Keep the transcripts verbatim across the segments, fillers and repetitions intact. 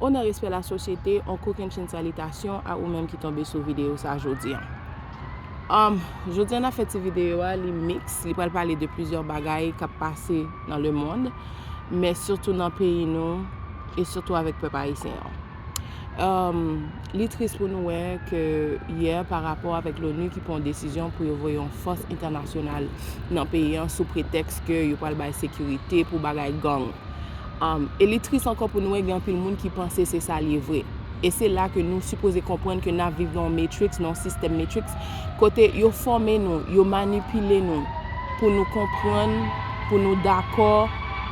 Onè, respè, lasosyete, yon kokennchenn salitasyon a ou menm ki tonbe sou videyo sa jodi a. Um, jodi a n ap fè ti videyo a, li miks, li pral pale de plizyè bagay k ap pase nan lemonn, men sitou nan peyi nou, e sitou avèk pèp ayisyen an. Um, li tris pou nou wè ke yè, pa rapò avèk l'ONU ki pran yon desizyon pou yo voye yon fòs entènasyonal nan peyi an sou pretèks ke yo pral bay sekirite pou bagay gang. Um, e li tris ankò pou nou wè gen anpil moun ki panse se sa l ye vre. E se la ke nou sipoze konprann ke n ap viv nan yon matrix, nan yon sistèm matrix, kote yo fòme nou, yo manipile nou pou nou konprann, pou nou dakò,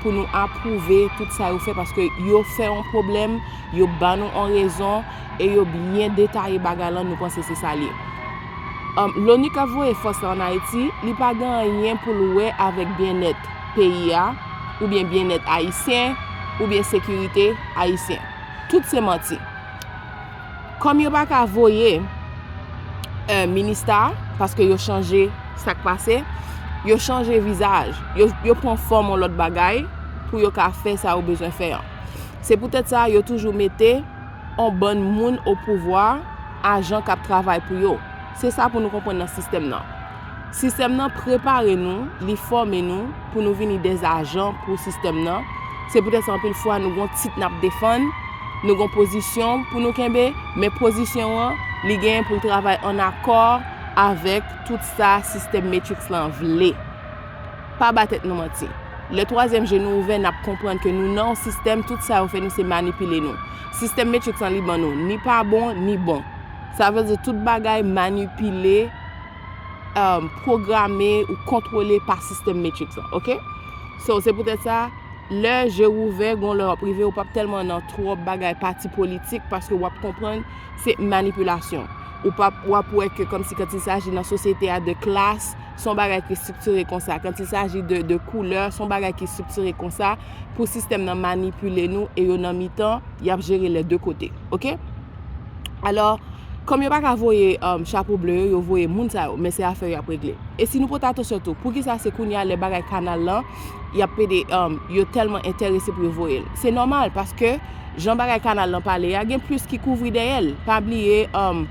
pou nou apwouve tout sa yo fè, paske yo fè yon pwoblèm, yo ba nou yon rezon, e yo byen detaye bagay lan, nou panse se sa l ye. Um, l'ONU k ap voye fòs la ann Ayiti, li pa gen anyen pou l wè avèk byennèt peyi a, oubyen byennèt ayisyen, oubyen sekirite ayisyen. Tout se manti. Kòm yo pa ka voye, eh, minista, paske yo chanje sa k pase, yo chanje vizaj, yo, yo pran fòm yon lòt bagay pou yo ka fè sa yo bezwen fè an. Se poutèt sa, yo toujou mete yon bann moun o pouvwa, ajan k ap travay pou yo. Se sa pou nou konprann nan sistèm nan. Sistèm nan prepare nou, li fòme nou pou nou vini dèzajan pou sistèm nan. Se poutèt sa anpil fwa nou gon tit n ap defann, nou gon pozisyon pou nou kenbe, men pozisyon an, li genyen pou l travay ann akò avèk tout sa sistèm Matrix lan vle. Pa ba tèt nou manti. Lè twazyèm je nou ouvè, n ap konprann ke nou nan yon sistèm, tout sa yo fè nou se manipile nou. Sistèm Matrix lan li ban nou ni pa bon, ni bon. Sa vle di tout bagay manipile, um, pwograme ou kontwole pa sistèm Matrix lan, oke? So, se poutèt sa, lè je w ouvè, gon lè w ap rive, ou p ap tèlman nan twòp bagay pati politik, paske w ap konprann se manipilasyon. Ou p ap, w ap wè ke kòmsi quand il s'agit nan sosyete a de klas, se yon bagay ki estriktire konsa. Quand il s'agit de, de koulè, se yon bagay ki estriktire konsa pou sistèm nan manipile nou e yo nan mitan, y ap jere lè de kote. Oke? Alò, kòm yo pa ka voye, um, chapo ble yo, yo voye moun sa yo, men se afè yo y ap regle. E si nou pote atansyon tou, poukisa se kounye a lè bagay kanal lan, y ap pede, um, yo tèlman enterese pou yo voye l? Se nòmal, paske jan bagay kanal lan pale a, gen plis ki kouvri dèyè l. Pa bliye, um,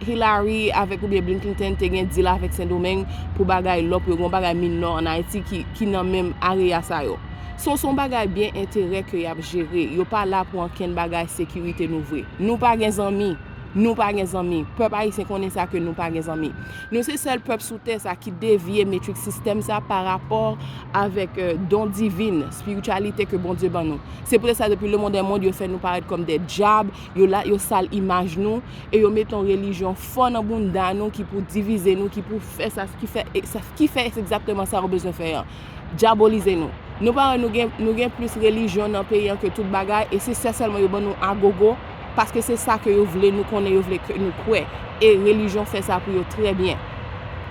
Hillary avèk oubyen Bill Clinton te gen deal avèk Sendomeng pou bagay lò, pou yo gen yon bagay min lò ann Ayiti ki, ki nan menm areya sa yo. So, se yon bagay byen enterè ke y ap jere. Yo pa la pou ankenn bagay sekirite nou vre. Nou pa gen zanmi. Nou pa gen zanmi. Pèp ayisyen konnen sa ke nou pa gen zanmi. Nou se sèl pèp sou tè sa ki devye Matrix sistèm sa pa rapò avèk, euh, don divin, espirityalite ke Bondye ban nou. Se poutèt sa, depi le monde est monde, yo fè nou parèt kòm de dyab, yo la, yo sal imaj nou, e yo mete yon relijyon fò nan bounda nou ki pou divize nou, ki pou fè sa, ki fè, e sa, ki fè egzakteman sa yo bezwen fè an. Dyabolize nou. Nou pa wè nou gen, nou gen plis relijyon nan peyi an ke tout bagay, e se sa sèlman yo ban nou agogo, paske se sa ke yo vle nou konnen, yo vle ke nou kwè. E relijyon fè sa pou yo trè byen.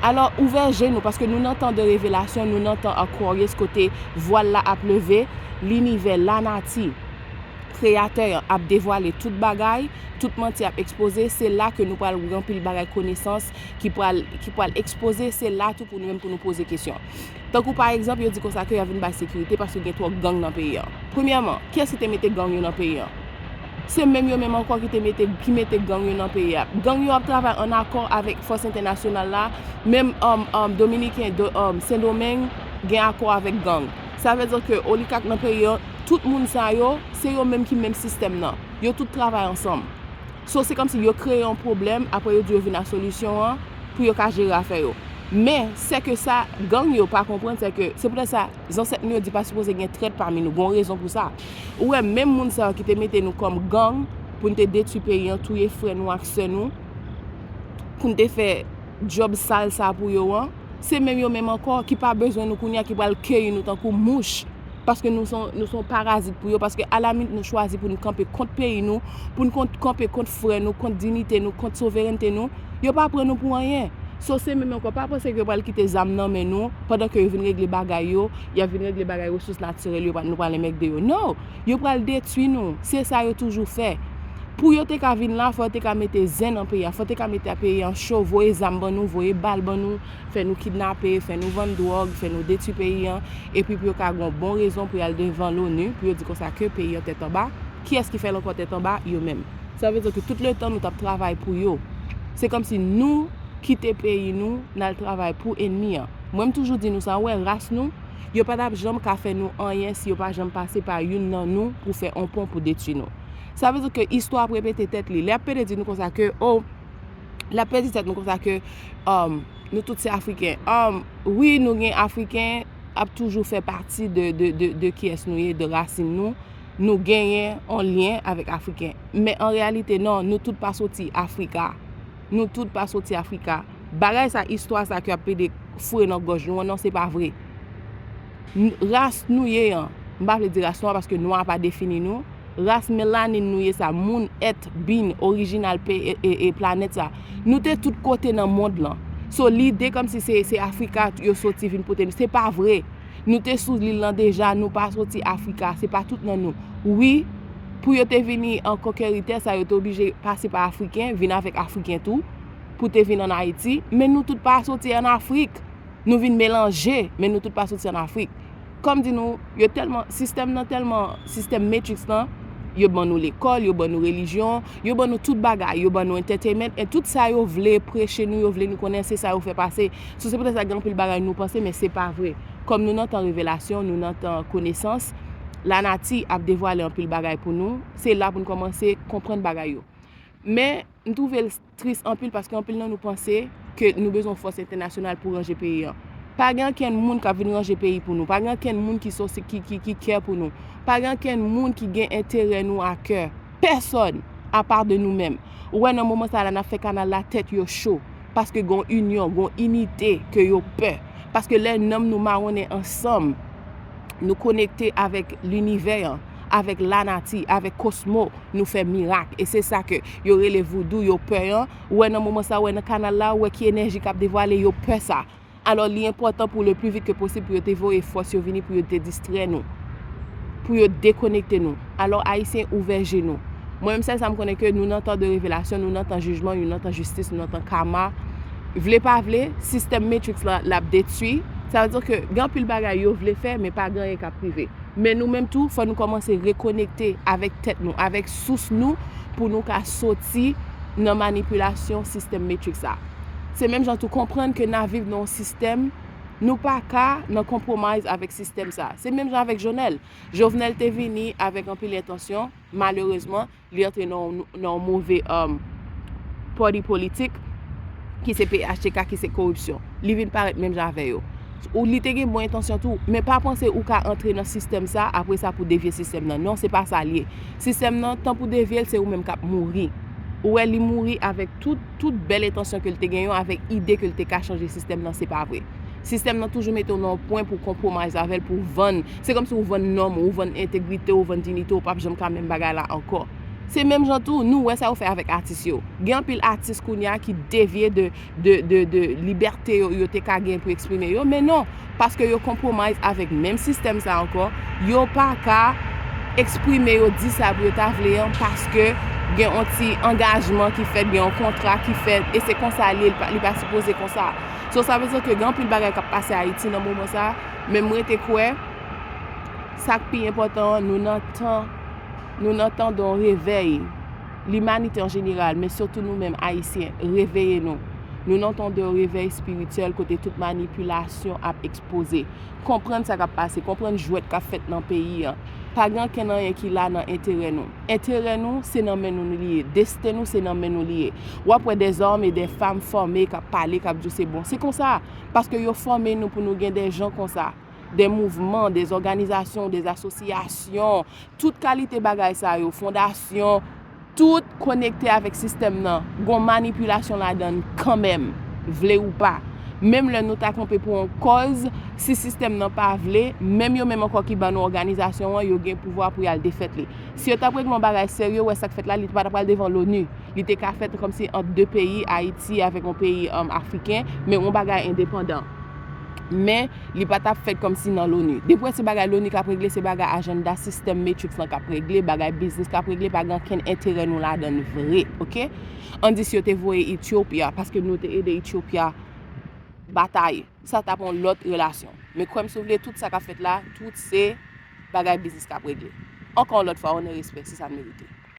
Alò, ouvè je nou, paske nou nan tan de revelasyon, nou nan tan Aquarius, kote vwal la ap leve, linivè, lanati, kreyatè an ap devwale tout bagay, tout manti ap ekspoze, se la ke nou pral wè anpil bagay konesans ki pral, ki pral ekspoze, se la tou pou nou menm pou nou poze kesyon. Tankou pa egzanp, yo di konsa ke y ap vin bay sekirite paske gen twòp gang nan peyi an. Premyèman, kiyès ki te mete gang yo nan peyi an? Se menm yo menm ankò ki te mete, ki mete gang yo nan peyi a. Gang yo ap travay ann akò avèk fòs entènasyonal la. Menm, um, um, Dominiken, do, um, Sendomeng gen akò avèk gang. Sa vle di ke oligak nan peyi an, tout moun sa yo, se yo menm ki menm sistèm nan. Yo tout travay ansanm. So, se kòmsi yo kreye yon pwoblèm, apre yo di yo vin ak solisyon an pou yo ka jere afè yo. Men, sè ke sa gang yo pa konprann, sè ke, se poutèt sa, zansèt nou yo di pa sipoze gen trèt pami nou, gon rezon pou sa. Ou wè, menm moun sa yo ki te mete nou kòm gang pou n te detwi peyi an, touye frè nou ak sè nou, pou n te fè djòb sal sa pou yo an, se menm yo menm ankò ki pa bezwen nou kounye a, ki pral keyi nou tankou mouch. Paske nou se yon, nou se yon parazit pou yo, paske alamit nou chwazi pou nou kanpe kont peyi nou, pou nou kont, kanpe kont frè nou, kont diyite nou, kont souverènte nou, yo pa pran nou pou anyen. So, se menm ankò, pa panse ke yo pral kite zam nan men nou, pandan ke yo vin regle bagay yo, y ap vin regle bagay resous natirèl yo, nou pral enmègde yo. No! Yo pral detwi nou. Se sa yo toujou fè. Pou yo te ka vin la, fò yo te ka mete zen nan peyi a, fò yo te ka mete peyi an cho, voye zam ban nou, voye bal ban nou, fè nou kidnape, fè nou vann dwòg, fè nou detwi peyi an, epi pou yo ka gon bon rezon pou y al devan l'ONU, pou yo di konsa ke peyi an tèt anba, Kiyès ki fè l ankò tèt anba? Yo menm. Sa vle di ke tout letan nou t ap travay pou yo, se kòmsi nou kite peyi nou, n al travay pou enmi an. Mwen, m toujou di nou sa, ou wè, ras nou, yo pa t ap janm ka fè nou anyen si yo pa janm pase pa youn nan nou pou fè on pon pou detwi nou. Sa vle di ke istwa ap repete tèt li. Lè y ap pede di nou konsa ke, o, lè y ap pede di tèt nou konsa ke, um, nou tout se Afriken. Um, wi, nou gen Afriken ap toujou fè pati de, de, de, de kiyès nou ye, de rasin nou. Nou genyen on lyen avèk Afriken. Men an reyalite, non, nou tout pa soti Afrika. Nou tout pa soti Afrika. Bagay sa, istwa sa ke y ap pede foure nan gòj nou an, non, se pa vre. N-, ras nou ye an, m pa vle di ras nwa paske nwa pa defini nou. Ras melanin nou ye sa, moun, èt, bin, orijinal pe-, e, e, e planèt sa. Nou te tout kote nan mond lan. So, lide kòmsi se, se Afrika yo soti vin pote nou, se pa vre. Nou te sou lil lan deja, nou pa soti Afrika, se pa tout nan nou. Wi, pou yo te vini an konkèri tè sa, yo te oblije pase pa Afriken, vin avèk Afriken tou, pou te vin ann Ayiti. Men nou tout pa soti ann Afrik. Nou vin melanje, men nou tout pa soti ann Afrik. Kòm di nou, yo tèlman, sistèm nan tèlman, sistèm Matrix lan, yo ban nou lekòl, yo ban nou relijyon, yo ban nou tout bagay, yo ban nou entertainment, e tout sa yo vle preche nou, yo vle nou konnen, se sa yo fè pase. So, se poutèt sa gen anpil bagay nou panse, men se pa vre. Kòm nou nan tan revelasyon, nou nan tan konesans, lanati ap devwale anpil bagay pou nou, se la pou n kòmanse konprann bagay yo. Men, m twouve l tris anpil paske anpil nan nou panse ke nou bezwen fòs entènasyonal pou ranje peyi an. Pa gen ankenn moun k ap vin ranje peyi pou nou. Pa gen ankenn moun ki sosi, ki, ki, ki kè pou nou. Pa gen ankenn moun ki gen enterè nou a kè. Pèsòn, apa de nou menm. Ou wè, nan moman sa la, n ap fè kanal la, tèt yo cho. Paske gon inyon, gon inite ke yo pè. Paske lè nanm nou mawonnen ansanm, nou konekte avèk linivè an, avèk lanati, avèk kosmo, nou fè mirak. E se sa ke yo rele voudou, yo pè an. Ou wè nan moman sa, ou wè nan kanal la, ou wè ki enèji k ap devwale, yo pè sa. Alò, li enpòtan pou le pli vit ke posib pou yo te voye fòs yo vini pou yo te distrè nou, pou yo dekonekte nou. Alò, Ayisyen, ouvè je nou. Mwen menm, sèl sa m konnen ke nou nan tan de revelasyon, nou nan tan jijman, nou nan tan jistis, nou nan tan kama. Vle pa vle, sistèm Matrix la, l ap detwi. Sa vle di ke gen anpil bagay yo vle fè, men pa gen anyen k ap rive. Men nou menm tou, fò nou kòmanse rekonekte avèk tèt nou, avèk sous nou, pou nou ka soti nan manipilasyon sistèm Matrix la. Se menm jan tou konprann ke n ap viv nan yon sistèm, nou pa ka nan konpwomize avèk sistèm sa. Se menm jan avèk Jovenel. Jovenel te vini avèk anpil entansyon, malerezman, li antre nan, nan yon move, um, pati politik, ki se P H T K, ki se koripsyon. Li vin parèt menm jan avè yo. Ou, li te gen bon entansyon tou, men pa panse ou ka antre nan sistèm sa, apre sa pou devye sistèm nan. Non, se pa sa l ye. Sistèm nan, tan pou devye l, se ou menm k ap mouri. Ou wè, li mouri avèk tout, tout bèl entansyon ke l te gen yo, avèk ide ke l te ka chanje sistèm nan, se pa vre. Sistèm nan toujou mete w nan yon pwen pou w konpwomize avè l, pou w vann. Se kòmsi w vann nonm ou, w vann entegrite w, w vann diyite w, w p ap janm ka menm bagay la ankò. Se menm jan tou, nou wè sa yo fè avèk atis yo. Gen anpil atis kounye a ki devye de, de, de, de libète yo, yo te ka gen pou eksprime yo, men non, paske yo konpwomize avèk menm sistèm sa ankò, yo pa ka eksprime yo, di sa pou yo ta vle an, paske gen yon ti angajman ki fèt, gen yon kontra ki fèt, e se konsa l ye, li pa, li pa sipoze konsa. So, sa vle di ke gen anpil bagay k ap pase Ayiti nan moman sa, men m rete kwè, sa k pi enpòtan an, nou nan tan, nou nan tan de yon revèy. Limanite an jeneral, men sitou nou menm Ayisyen, reveye nou. Nou nan tan de yon revèy espirityèl kote tout manipilasyon ap ekspoze. Konprann sa k ap pase, konprann jwèt k ap fèt nan peyi an. Pa gen ankenn anyen ki la nan enterè nou. Enterè nou, se nan men nou li ye. Desten nou, se nan men nou li ye. W ap wè des hommes et des femmes formés k ap pale, k ap di w se bon. Se konsa, paske yo fòme nou pou nou gen de jan konsa, de mouvman, de òganizasyon, de asosyasyon, tout kalite bagay sa yo, fondasyon, tout konekte avèk sistèm nan. Gon manipilasyon ladan l kanmenm, vle ou pa. Menm lè nou ta kanpe pou yon kòz, si sistèm nan pa vle, menm yo menm ankò ki ban nou òganizasyon an, yo gen pouvwa pou y al defèt li. Si yo t ap regle yon bagay serye, w wè sa k fèt la, li pa t ap pral devan l'ONU. Li te ka fèt kòmsi ant de peyi, Ayiti avèk yon peyi, um, afriken, men yon bagay endepandan. Men, li pa t ap fèt kòmsi nan l'ONU. Depi w wè se bagay l'ONU k ap regle, se bagay ajanda sistèm Matrix lan k ap regle, bagay biznis k ap regle, pa gen ankenn enterè nou ladan l vre, oke? Andis yo te voye Ethiopia, paske nou te ede Ethiopia batay. Sa t ap yon lòt relasyon. Men kwè m si w vle, tout sa k ap fèt la, tout se bagay biznis k ap regle. Ankò yon lòt fwa, onè, respè, se sa n merite.